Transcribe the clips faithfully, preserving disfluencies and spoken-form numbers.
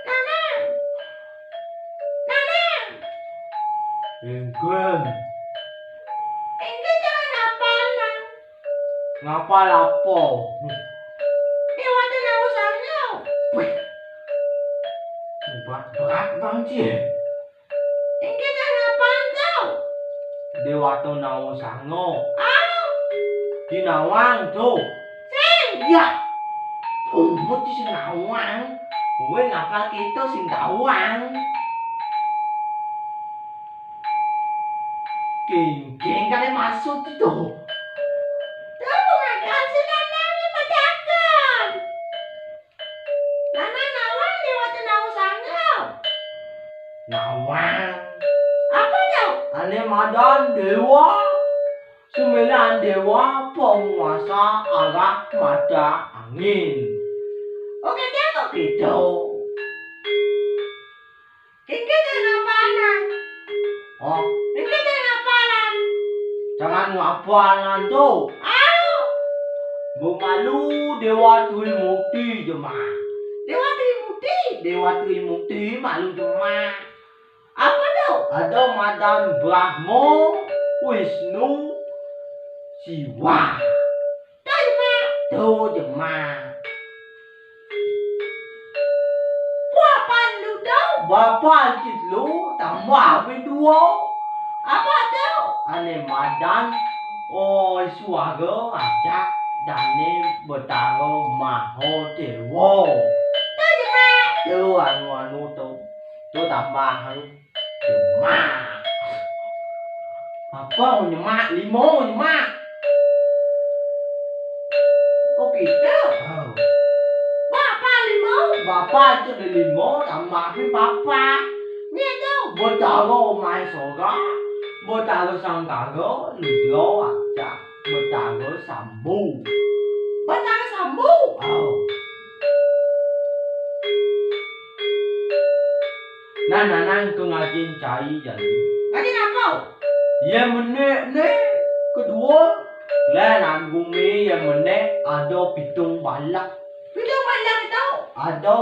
Nanang. Nanang. Inggih. Inggih, jangan ngapal, Nang. Ngapal apa? Déwata Nawa Sanga. Wih. Berat, berat, Bang Cil. Inggih, jangan ngapal, Nang. Déwata Nawa Sanga. Ah. Di nawang, to. Sing. Ya. Umput sing nawang. Kowe ngapal kita sing nawang. Kéngkén kali maksud itu. Kamu ngakan si Nanang ini padakan. Nanang nawang Déwata Nawa Sanga. Nawang. Apa to? Ané madan déwa. Sembilan déwa penguasa arah mata angin. Oke deh, kok gitu. Iki sing ngapalan. Oh, iki sing ngapalan. Jangan ngapalan to. Au. Mbok malu Déwa Dwi Mukti, Jemah. Déwa Dwi Mukti? Déwa Dwi Mukti malu, Jemah. Apa to? Ada madan Brahma, Wisnu, Siwa. To, Jemah. To, Jemah. Bapak lu to? Bapak lu tambah ping dua. Apa to? Ané madan, oh, suara ajak dané Betara Maha Déwa. To, Jemah. To, anu-anu to. To tambahan. Nyemak. Apa nyemak? Lima nyemak. Oh, gitu. Oh. Bapak lima. Bapak itu ada lima, tambah ping papat. Gitu. Betara Mahésara, Betara Sangkara, Rudra, Acak, Betara Sambu. Betara Sambu? Oh. Nah, Nanang, ke ngajin cai jani. Ngajin apa? Yén menék né, kedua, lén nang gumi yén menék ada pitung balak. Pitung balak itu? Ada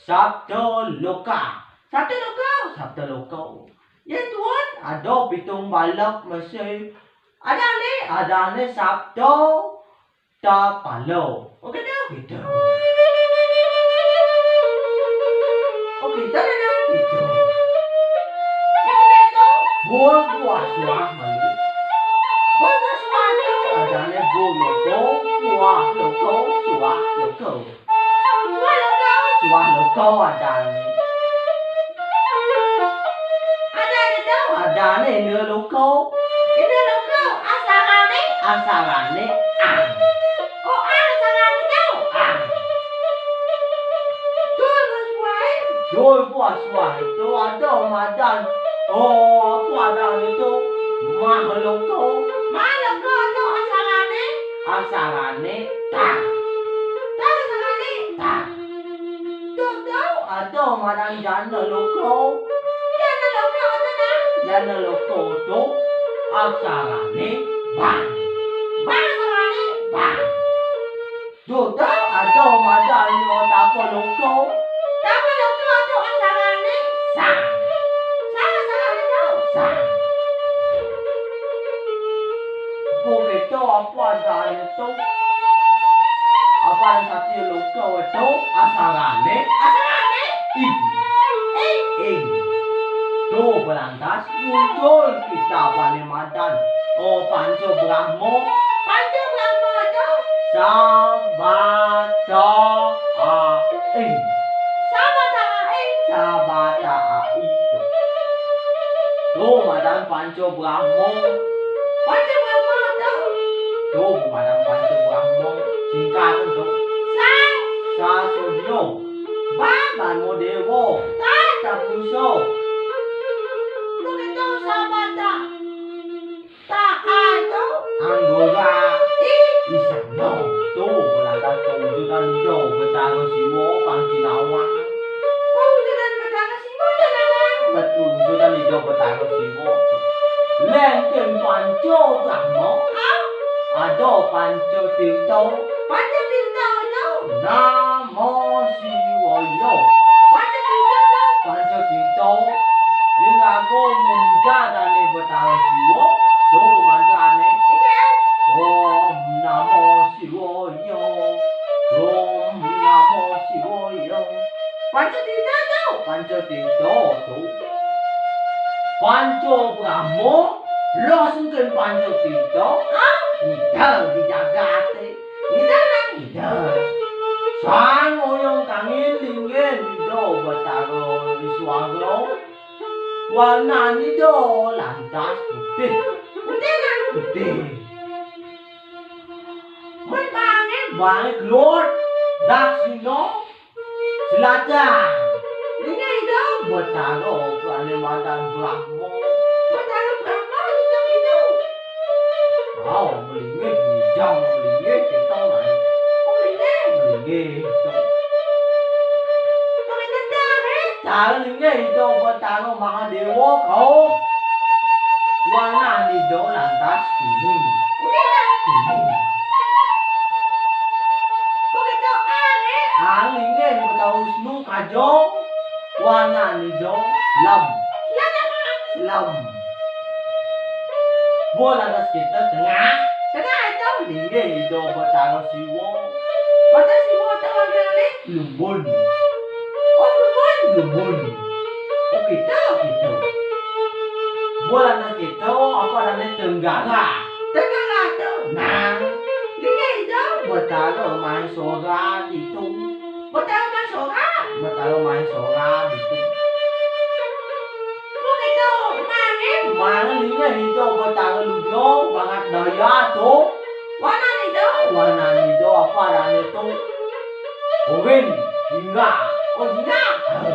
sapta loka. Sapta loka? Sapta loka. Yén tuan ada pitung balak mesti ada né, ada né sapta Tapalo. Oke deh, gitu. Oke, dah, dah, dah, gitu. Gitu deh, tuh. Bul buah suah malu. Bul buah suah malu. Adané bul loko, buah loko, suah loko. Suah loko. Suah loko adané. Adané to? Adané né loko. Né loko, asarané? Asarané ang. Oh, ang asarané to? Ang. Dul buah suahé? Dul buah suahé to ada madan. Oh, apa adané to? Mah loko. Mah loko to asarané? Asarané tang. Tang asarané? Tang. To, to, ada madan jana loko. Jana loko to, Nang? Jana loko to asarané bang. Bang asarané bang. To, to, ada madan tapa loko. Tapa loko to asarané sang. Sang asarané to? Sang. Kok itu apa adané to? Apa yang tadi loko to asarané? Asarané? Ing. Ing. Ing. To, belantas muncul kita bani madan. Oh, Panca Brahma. Panca Brahma to? Sabata aing. Sabata aing? Sabata aing. To, madan Panca Brahma. Panca Brahma to? To, madan Panca Brahma. Singkatan to. Sa. Sa Surya. Ba Brahma Déwa. Ta Tapusa. To, itu Sabata. Ta, a to? Anggora. I. Isana. To, belantas kewujudan Ida Betara Siwa kang jinawang. Kewujudan Betara Siwa, Jemah. Kewujudan Ida Betara Siwa. Lén ing Panca Brahma. Ah. Pancatirta. Pancatirta to. Namo Siwaya. Pancatirta to. Pancatirta. Yen aku memuja dane Betara Siwa, to mantrane. Inggih. Om Namo Siwaya. Om Namo Siwaya. Pancatirta to. Pancatirta to. Panca Brahma, lo sengken Pancatirta. Ah, ngidel di jagate. Ngidel nang ngidel. Sang oyong kangin linggih Ida Betara Iswara. Warnanida lantas putih. Putih nang putih. Mun bange, bange kelut. Daksina. Selatan. Linggih Ida Betara ane madan Brahma. Betara Brahma ida ida. Au, melinggih ngidang, melinggih kita nae. Oh, melinggih? Melinggih kita. Melinggih kita, eh? Cara linggih Ida Betara Mahadewa kau. Warnanida lantas kuning. Kuning, ah? Kuning. Begitu, ah, eh? Ang linggih Betara Wisnu kaja. Warnanida lem. Lem, ah? Lem. Bo lantas kita tengah. Tengah to. Linggih Ida Betara Siwa. Betara Siwa to warnane? Lumbun. Oh, lumbun. Lumbun. Oh, kita, kita. Bo lantas kita, apa adane tenggara. Tenggara to. Nah. Linggih Ida Betara Maheswara ditu. Betara Maheswara. Betara Maheswara ditu. Apa kita, mangen? Mangen linggih Ida Betara Ludra, bangat daya to. Warnanida? Warnanida apa adane to? Oren, jingga. Oh, jingga. Ah.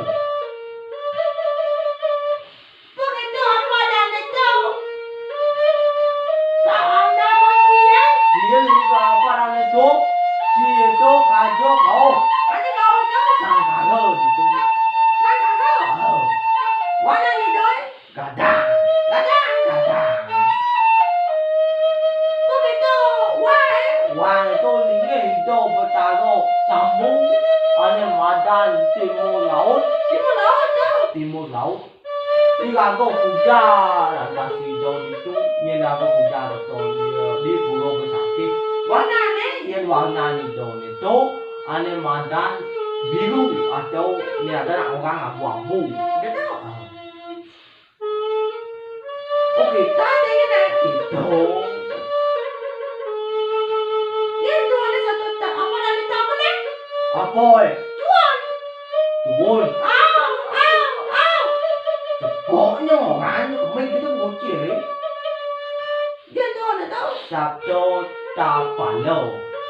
Begitu apa adane to? Saha nama sien? Sien apa adane to? Sien to kaja kau. Kaja kau to? Sangkara ditu. Sangkara? Ah. Warnanida? Gadang. Gadang, gadang. Begitu, wah, eh? Wah, to linggih Ida Betara Sambu ane madan Timur Laut. Timur Laut to? Timur Laut. Iraga puja lantas Ida ditu, yen raga puja rata di Pura Besakih. Warnane? Yen warnanida to ane madan biru atau yen ada orang abu-abu. Begitu. Ah. Oke, tadi kena itu. Yen tuane satu tak apa adane to, apa nih? Apa, eh? Tuan. Tuan. Au, au, au. Cepoknya orang kemai kita ngoceh, eh. Yen tuane to? Sabda Tapala.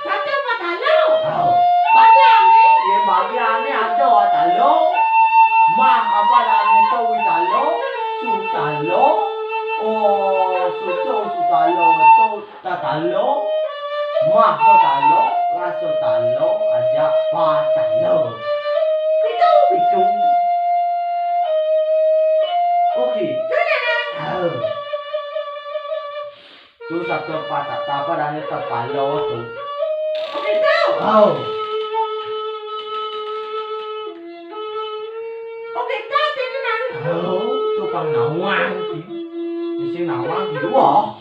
Sabda Patala? Au. Bagiane? Yen bagiane ada tala. Mah apa adane to wi tala? Su tala. Oh, suto su tala, to tatala. Mah to tala, rasa tala, aja patala. Pitu, pitu. Oke. Au. Tu sabda patata apa adane tapala tu. Oke, to. Au. Oke, to, tenan. Au, tukang nawang ki. Sing nawang ki dua.